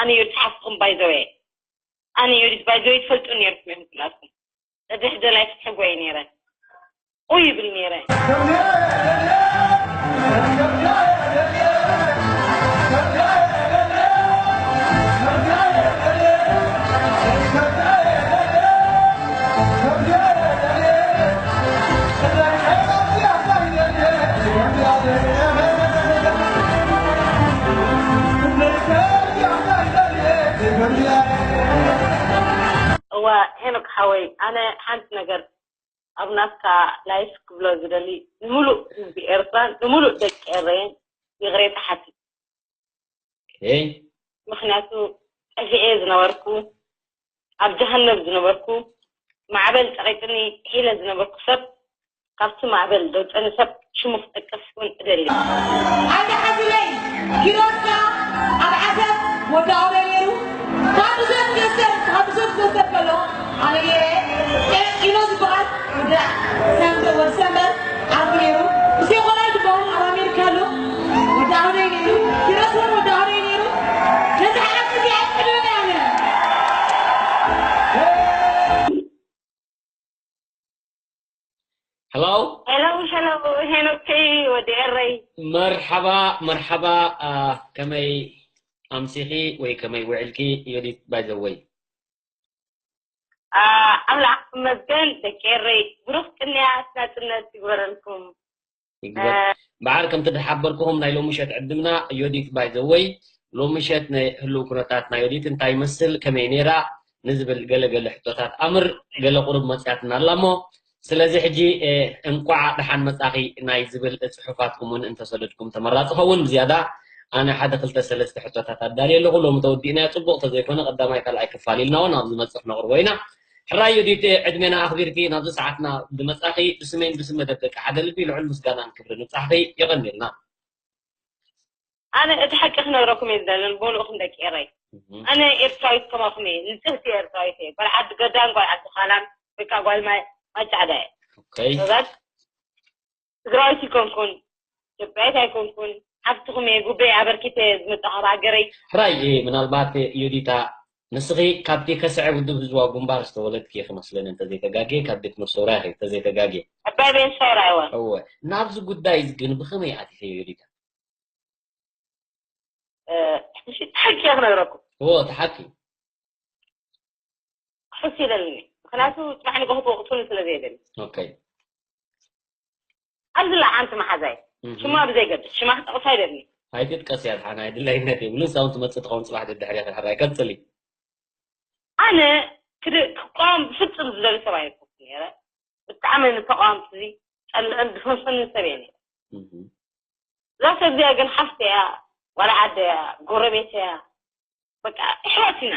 ኣነ ዮዲት ሓፍትኹም ባይዘወየ ኣነ ዮዲት ባይዘወየ ትፈልጡ ነርኩም እዮም ኩላትኩም እዚ ሕደ ላይ ፍትሕጎየ ነይረ ኡ ይብል ነይረ እዋ ሄኖክ ሓወይ ኣነ ሓንቲ ነገር ኣብ ናትካ ላይፍ ክብሎ ዝደሊ ንምሉእ ህዝቢ ኤርትራን ንምሉእ ደቂ ኤረይን ይቕሬታ ሓትት ምኽንያቱ ጠፊኤ ዝነበርኩ ኣብ ጀሃነብ ዝነበርኩ ማዕበል ጠቒጥኒ ሒለ ዝነበርኩ ሰብ ካብቲ ማዕበል ደውፀኒ ሰብ ሽሙ ክጠቅስ እውን እደሊ። ኣይትሓዝለይ ኪሮስ ከኣ ኣብ ዓሰብ ወዲ ኣውደ ነይሩ ካብ ብሰብ ዝገሰር ካብ ብሰብ ዝገሰር ከሎ ኣነ ነይረ ቂኖ ዝበሃል ወዲ ሰንበ ወዲ ሰንበት ዓርኩ ነይሩ ምስ የኾላይ ዝበሃል ኣብ ኣሜሪካ ኣሎ ወዲ ኣውደይ ነይሩ ኪሮስ እውን ወዲ ኣውደይ ነይሩ ነዚ ሓቂ እዚ ኣይቅድምን ኣነ Hello. Hello, hello, ሄኖከይ ወዲ ኤረይ። መርሓባ መርሓባ ከመይ ኣምሲኺ ወይ ከመይ ውዕልኪ ዮዲት ባይዘወይ። ኣምላኽ ይመስገን ደቂ ኤረይ ብሩኽ ቅንያት ናጽነት ይግበረልኩም። ይግበር። እምበኣር ከምቲ ዝሓበርኩኹም ናይ ሎሚ ምሸት ዕድምና ዮዲት ባይዘወይ ሎሚ ምሸት ናይ ህልው ኩነታት ናይ ዮዲት እንታይ ይመስል ከመይ ነይራ ንዝብል ገለ ገለ ሕቶታት ኣምር ገለ ቁሩብ መፅያትና ኣላ እሞ ስለዚ ሕጂ እንቋዕ ደሓን መፃኺ ናይ ዝብል ፅሑፋትኩም እውን እንተሰደድኩም ተመራፂ ኸውን ብዝያዳ ኣነ ሓደ ክልተ ሰለስተ ሕቶታት ኣዳልየ ኣለኹ ሎሚ ተወዲእናዮ ፅቡቕ ተዘይኮነ ቀዳማይ ካልኣይ ክፋል ኢልና እውን ኣብ ዝመፅእ ክነቕርቦ ኢና ሕራይ ዮዲት ዕድሜና ኣኽቢርኪ ናብዚ ሰዓትና ብመጻኺ ብስመይን ብስም መደብ ደቂ ሓደ ልቢ ልዑል ምስጋናን ክብርን ይብጻሕኺ። የቐንየልና። ኣነ እቲ ሓቂ ክነግረኩም እየ ዝደልን ብምልእኹም ደቂ ኤረይ። ኣነ ኤርትራዊት ከማኹም እየ። ንጽህቲ ኤርትራዊት እየ። ጓል ዓዲ ገዳን ጓል ዓዲ ኻላን ወይ ከዓ ጓል ማይ ማይ ጻዕዳ እየ። ኦኬ። ትግራዊት ይኮንኩን ኢትዮጵያዊት ኣይኮንኩን ሓፍትኹም እየ ጉበይ ኣበርኪተ እየ ዝመጣኹ ኣብ ሃገረይ ሕራይ ምናልባት ዮዲታ ንስኺ ካብቲ ከስዐ ውድብ ህዝባዊ ግንባር ዝተወለድኪ ኢኺ መስለኒ እንተዘይተጋግየ ካብ ቤት ምርሶራ ኢኺ እንተዘይተጋግየ ዕባይ ቤት ሰውራ እወ እወ ናብዚ ጉዳይ እዚ ግን ብኸመይ ኣቲኺዮ ዮዲታ እ፣ ሕጂ ሓቂ እየ ክነግረኩም እወ እቲ ሓቂ ክሕሱ ኢለኒ ምክንያቱ ፅባሕ ንግሆ ክወቅሱኒ ስለ ዘየደሊ ኦኬ ኣብዚ ላ ሓንቲ መሓዛይ ሽማ ብዘይገድስ ሽማ ክጠቕሳ ኣይደልን ኣይትጥቀስያ ድሓን ኣይድላይነት የብሉን ሳውን ትመፅእ ትኸውን ፅባሕ ደድሕሪያ ሕራይ ቀፅሊ ኣነ ክደ ክቃወም ብፍፁም ዝደሊ ሰብ ኣይኮንኩ ነረ ብጣዕሚ ንተቃወምቲ እዚ ፀልእን ዝፈንፈንን ሰብ እየ ነረ እዛ ሰብ እዚኣ ግን ሓፍተ እያ ዋላ ዓደ እያ ጎረቤት እያ በቃ ኣሕዋት ኢና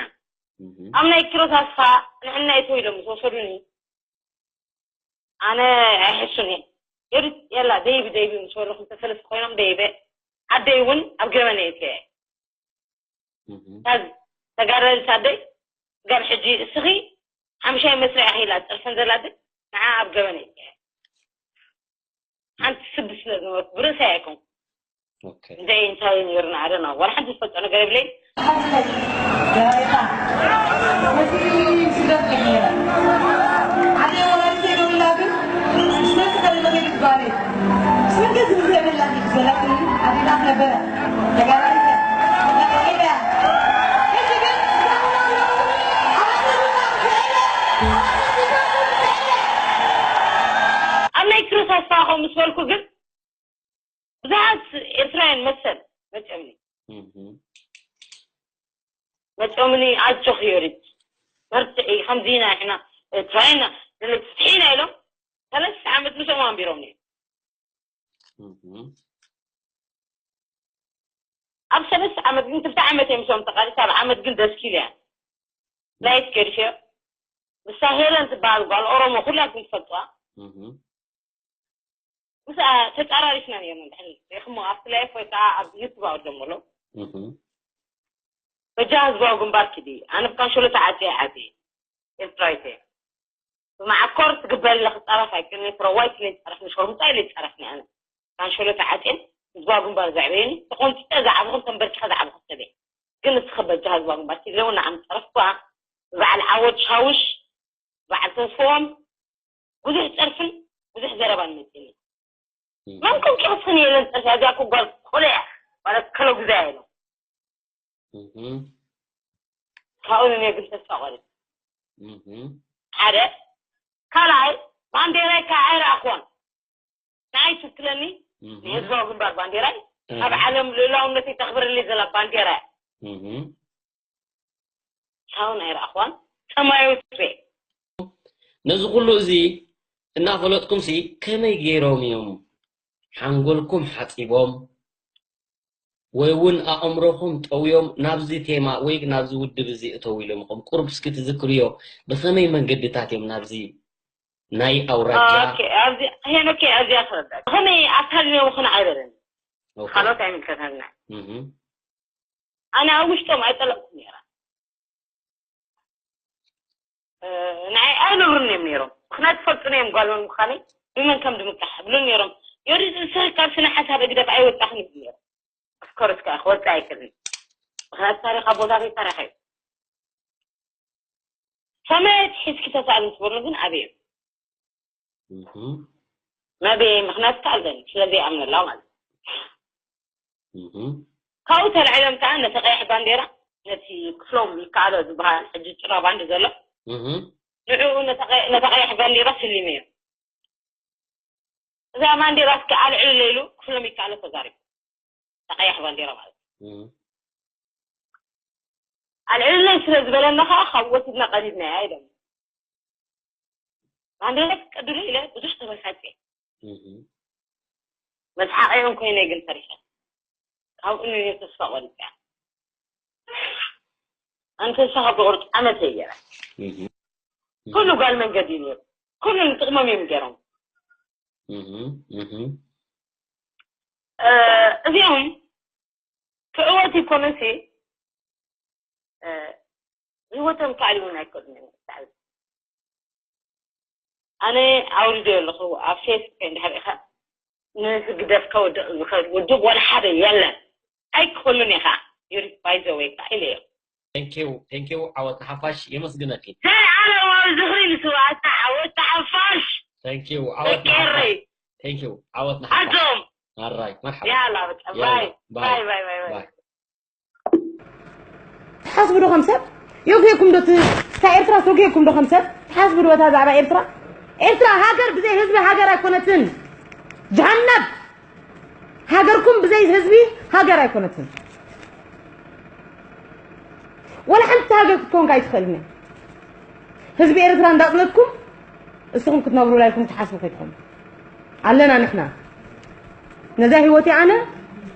ኣብ ናይ ኪሮስ ኣስፋ ንዕናይ ተወይዶም ምስ ወሰዱኒ ኣነ ኣይሕሱን እየ የላ ደይቢ ደይቢ ምስ በሉ ክልተ ሰለስተ ኮይኖም ደይበ ዓደይ እውን ኣብ ገበነ እየ ተጋደልቲ ኣደይ ስጋብ ሕጂ እስኺ ሓምሻይ መስርዕ ኢኺ ኢላ ትጠርፈን ዘላ ኣደይ ንዓ ኣብ ገበነ እየ ሓንቲ ስዲ ስለ ዝነበርኩ ብርእሰይ ኣይኮንኩ እንደ እንታይ ነይርና ኣደና ዋላ ሓንቲ ዝፈልጦ ነገር የብለይ ኣብ ናይ ክሮስ ኣስፋ ከምኡ ምስ በልኩ ግን ብዙሓት ኤርትራውያን መሰል መጨምኒ መጨምኒ ኣጆኺ ዮዲት በርትዒ ከምዚ ኢና ንሕና ኤርትራውያን ኢና ንፍትሒ ኢና ኢሎም ሰለስተ ዓመት ምስኦም ኣንቢሮም ነይሩ ኣብ ሰለስተ ዓመት ግን ክልተ ዓመት እዮም ምስኦም ተቓሊሳ ኣብ ዓመት ግን ደስኪሉ እያ ላይፍ ገዲፈዮ ንሳ ሄለን ትበሃል ጓል ኦሮሞ ኩላትኩም ትፈልጥዋ ምስኣ ተጻራሪፍና ነርና ድሕሪ ሪኢኽሞ ኣብቲ ላይፍ ወይ ከዓ ኣብ ዩቱብ ኣወደሞ ኣሎ በጃ ህዝባዊ ግንባር ኪዲ ኣነ ብካንሸሎ ተዓፅየ ዓፅየ ኤርትራዊት እየ ብመዓኮር ትግበረለ ክፃረፍ ኣይቅድሚ ፍረዋይ ስለ ይፃረፍኒ ሸርሙጣ ኢለ ይፃረፍኒ ኣነ ካንሸሎ ተዓፅየን ህዝባዊ ግንባር ዘዕበየኒ ተቆንጢጠ ዝዓብኹን ተንበርኪኸ ዝዓብኹ ሰብ እየ ግን እስኸ በጃ ህዝባዊ ግንባር ትግረ እውን ንዓም ጸረፍኳ። በዓል ዓወት ሻውሽ፣ በዓል ተስፎም ብዙሕ ጸርፍን ብዙሕ ዘረባን መጺኒ። መን ኮንኪ ክትስኒ የለን ጸርፊ፣ እዚኣ እኮ ጓል ቆልያ ማለት ከሎ ግዛያ ኢሎም። ካብኡ ንኔ ግን ተስፋ ቆሪጸ። ሓደ። ካልኣይ፣ ባንዴራይ ከዓ ኣይረኣኽዋን። ንዓይ ትውክለኒ፣ ንህዝባዊ ግንባር ባንዴራይ፣ ኣብ ዓለም ልኡላውነተይ ተኽብረለይ ዘላ ባንዴራ እያ። ሳውን ኣይረኣኽዋን፣ ሰማያዊት ርኤ። ነዚ ኩሉ እዚ እናፈለጥኩምሲ ከመይ ገይሮም እዮም ሓንጎልኩም ሓጺቦም ወይ እውን ኣእምሮኹም ጠውዮም ናብዚ ቴማ ወይ ናብዚ ውድብ እዚ እተው ኢሎም ኢኹም? ቁሩብ እስኪ ትዝክርዮ፣ ብኸመይ መንገድታት እዮም ናብዚ ናይ ኣውራጃ ኦኬ፣ ኣብዚ ሄኖኬ፣ ኣብዚኣ ክረዳእ። ብኸመይ ኣታሊለዎ ክነ ኣይበለን። ኦኬ። ካልኦት ኣይምልከተና። እህ። ኣነ ኣብ ውሽጦም ኣይጠለቕኩ ነይረ። እ፣ ንዓይ ኣይነብሩን እዮም ነይሮም። ምኽንያቱ ይፈልጡኒ እዮም ጓል መን ምዃነይ፣ ብመን ከም ድምካሕ ይብሉን ነይሮም። ዮዲት፣ ንስኺ ካብ ስነ ሓሳብ ህግደፍ ኣይወጻኽን ይብሉ ነይሮም። Of course ከኣ ክወጽእ ኣይክእልን። ምኽንያቱ ታሪኽ ኣቦታተይ ታሪኸይ እዩ። ሰማያዊት ሒዝኪ ተሳእሊ ምስ በሉ ግን ኣበዮም። እህ። መበየይ ምኽንያት ከኣ ኣለኒ፣ ስለ ዘይኣምነላ ማለት እዩ። እህ። ካብኡ ተላዒሎም ከኣ ነቲ ቀይሕ ባንዴራ፣ ነቲ ክፍሎም ይከኣሎ ዝበሃል ሕጂ ጭራ ባንድ ዘሎ፣ እህ። ንዕኡ ነቲ ቀ-፣ ነቲ ቀይሕ ባንዴራ ስሊመዮ። እዛ ባንዴራ እስኪ ኣልዕልለይ ኢሉ ክፍሎም ይከኣሎ ተዛሪቡ። እታ ቀያሕ ባንዴራ ማለት እዩ። እም። ኣልዕልለይ ስለ ዝበለና ከዓ ካብ ወሲድና ቀዲድናያ ኢሎም። ባንዴራ ትቀድዱ ኢለ ብዙሕ ተበሳጭ። እም። መስሓቀኦም ኮይነ ግን ፈሪሐ። ካብኡ ንኔ ተስፋ ቆሪፀ። ኣነ ተስፋ ካብ ዝቆርፅ ዓመት እየ ገይረ። እም። ኩሉ ጓል መንገዲ እዩ ነይሩ። ኩሉ ንጥቕሞም እዮም ገይሮም። እህ፣ እህ። እ፣ እዚኦም ክዕወቱ ይኮኑሲ፣ እ፣ ህይወቶም ክኣልዩን ኣይክእሉን እዮም። ኣነ ኣውሪደ ኣለኹ ኣብ ፌስቡክ እንድሕር ኢኻ ንህግደፍ ከውድቕ ዝኽእል ውድብ ወላ ሓደ የለን። ኣይክእሉን ኢኻ። ዩሪ ባይ ዘ ወይ ከዓ ኢለ እዮም። Thank you, thank you ዓወት ንሓፋሽ። የመስግነኪ። ዘልኣለማዊ ዝኽሪ ንስውኣትና ዓወት ንሓፋሽ። Thank you ዓወት ንሓፋሽ። Thank you ዓወት ንሓፋሽ። ኣጆም። ኣራይ፣ መርሓባ። ያላ በቃ፣ ያላ፣ ባይ፣ ባይ። ባይ፣ ባይ፣ ባይ፣ ባይ። ባይ። ትሓስቡ ዶ ከም ሰብ? ዮግየኩም ዶ ት-፣ እታ ኤርትራ ቶግየኩም ዶ ከም ሰብ? ትሓስቡ ዶ በታ ዛዕባ ኤርትራ? ኤርትራ ሃገር ብዘይ ህዝቢ ሃገር ኣይኮነትን። ጀሃነብ። ሃገርኩም ብዘይ ህዝቢ ሃገር ኣይኮነትን። ወላ ሓንቲ ሃገር ክትከውን ኣይትኽእልን እያ። ህዝቢ ኤርትራ እንዳጽለትኩም እስኹም ክትነብሩላ ኢልኩም ትሓስቡ ከይትኾኑ። ኣለና ንሕና። ነዛ ህይወተይ ኣነ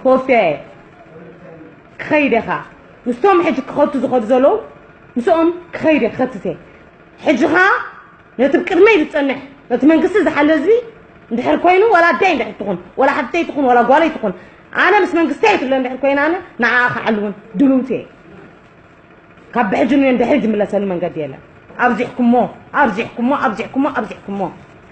ክወፍያ እየ። ክኸይድ እየ ኸኣ። ምስቶም ሕጂ ክኸቱ ዝኸዱ ዘለዉ ምስኦም ክኸይድ እየ ክኸትት እየ። ሕጂ ኸኣ ነቲ ብቅድመይ ዝጸንሕ፣ ነቲ መንግስቲ ዝሓለ ህዝቢ እንድሕር ኮይኑ፣ ዋላ ኣደይ እንድሕር ትኹን፣ ዋላ ሓፍተይ ትኹን፣ ዋላ ጓለይ ትኹን፣ ኣነ ምስ መንግስተይ እየ ትብለ እንድሕር ኮይነ፣ ኣነ ንዓኣ ክዓሊ እውን ድልውቲ እየ። ካብ ብሕጂ ንድሕሪት ዝምለሰሉ መንገዲ የለን። ኣብዚሕኩሞ፣ ኣብዚሕኩሞ፣ ኣብዚሕኩሞ፣ ኣብዚሕኩሞ።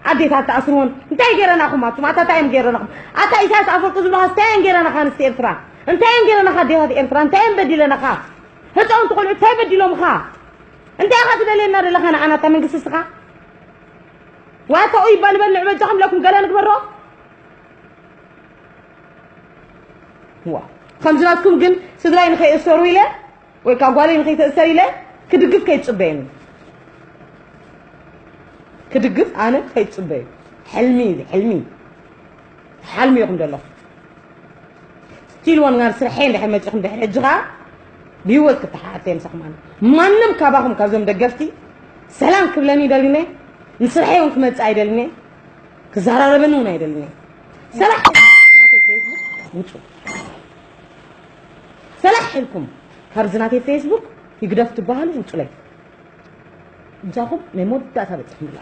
ኣዴታት ተኣስርወን እንታይ ገይረናኹም ኣቱም? ኣታ እንታይ እዮም ገይረናኹም? ኣታ ኢሳያስ ኣፈወርቂ ዝብልኻስ እንታይ እዮም ገይረናኻ ኣንስቲ ኤርትራ? እንታይ እዮም ገይረናኻ ኣዴታት ኤርትራ? እንታይ እዮም በዲለናኻ? ህፃውንቲ ቆልዑ እንታይ በዲሎምኻ? እንታይ ኢኻ ትደልየና ዘለኻ ንዓና እታ መንግስቲ እስኻ? ዋታ ኡይ በልበል ንዕበጃኹም ኢለኩም ገለ ንግበሮ? ዋ፣ ከምዚ ናትኩም ግን ስድራይ ንኸይእሰሩ ኢለ ወይ ካብ ጓለይ ንኸይተእሰር ኢለ ክድግፍ ከይትጽበየኒ። ክድግፍ ኣነ ከይትጽበዩ። ሕልሚ፣ ሕልሚ። ሓልሚ ኢኹም ዘለኹም። ስቲል ዋን ጋር ስርሐይ እንድሕር መጺኹም ድሕሪ ሕጂ ኸኣ ብህይወት ክተሓሓተ ምሳኹም ኣነ። ማንም ካባኹም ካብዞም ደገፍቲ ሰላም ክብለኒ ይደልነ፣ ንስርሐይ እውን ክመጽእ ኣይደልነ፣ ክዘራረበኒ እውን ኣይደልነ። ሰላሕ ውጹ። ሰላሕ ኢልኩም ካብዚ ናተይ ፌስቡክ ይግደፍ ትበሃሉ ውጹለይ። ምሳኹም ናይ መወዳእታ በጺሕኩም ብላ።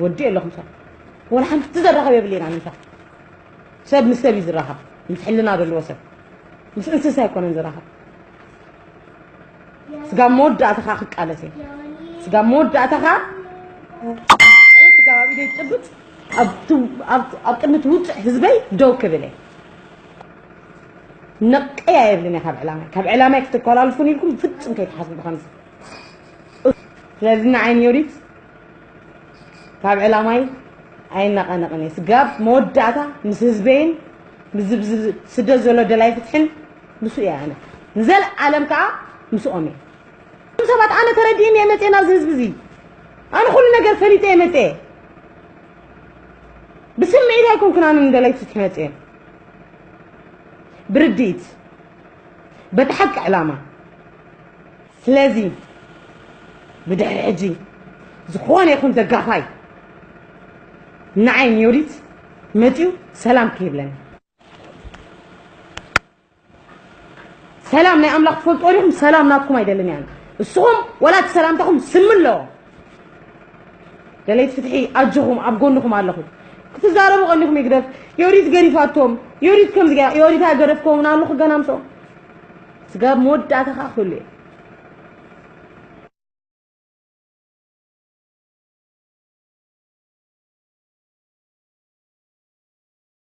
ወዲ ኣለኹም ሰብ። ወላ ሓንቲ ዘራኸብ የብልና ምሳ። ሰብ ምስ ሰብ እዩ ዝራኸብ። ምስ ሕልና ዘለዎ ሰብ። ምስ እንስሳ ኣይኮነን ዝራኸብ። ስጋብ መወዳእታኻ ክቃለስ እየ። ስጋብ መወዳእታኻ ስጋብ ኣብ ኢደይ ትጭብጥ፣ ኣብ ት-፣ ኣብ፣ ኣብ ቅድሚ ትውፅዕ ህዝበይ ደው ክብል እየ። ነቀያ የብልን እየ ካብ ዕላማይ። ካብ ዕላማይ ክትኮላልፉን ኢልኩም ፍጹም ከይትሓስቡ ብኸምዚ። ስለዚ ንዓይ ንዮዲት ካብ ዕላማይ ኣይነቐነቕን እየ። ስጋብ መወዳእታ ምስ ህዝበይን ምስዚ ብዚ ስደት ዘሎ ደላይ ፍትሕን ምስኡ እየ ኣነ። ንዘለዓለም ከዓ ምስኦም እየ። እዞም ሰባት ኣነ ተረዲእኒ እየ መፅየ ናብዚ ህዝቢ እዚ። ኣነ ኩሉ ነገር ፈሊጠ እየ መፅየ። ብስምዒት ኣይኮንኩን ኣነ ንደላይ ፍትሒ መፅየ። ብርድኢት፣ በቲ ሓቂ ዕላማ። ስለዚ ብድሕሪ ሕጂ ዝኾነ ይኹን ደጋፋይ ንዓይ ንዮዲት መፂኡ ሰላም ክይብለኒ። ሰላም ናይ ኣምላኽ ትፈልጥዎ ዲኹም? ሰላም ናትኩም ኣይደልን እየ ኣነ። እስኹም ወላ እቲ ሰላምታኹም ስሚ ኣለዎ። ደለይቲ ፍትሒ ኣጆኹም ኣብ ጎንኹም ኣለኹ። ክትዛረቡ ቀኒኹም ይግደፍ። ዮዲት ገዲፋቶም፣ ዮዲት ከምዚ ገይራ፣ ዮዲት ኣይገደፍኮምን ኣለኹ ገና ምስኦም። ስጋብ መወዳእታ ከዓ ክህሉ እየ።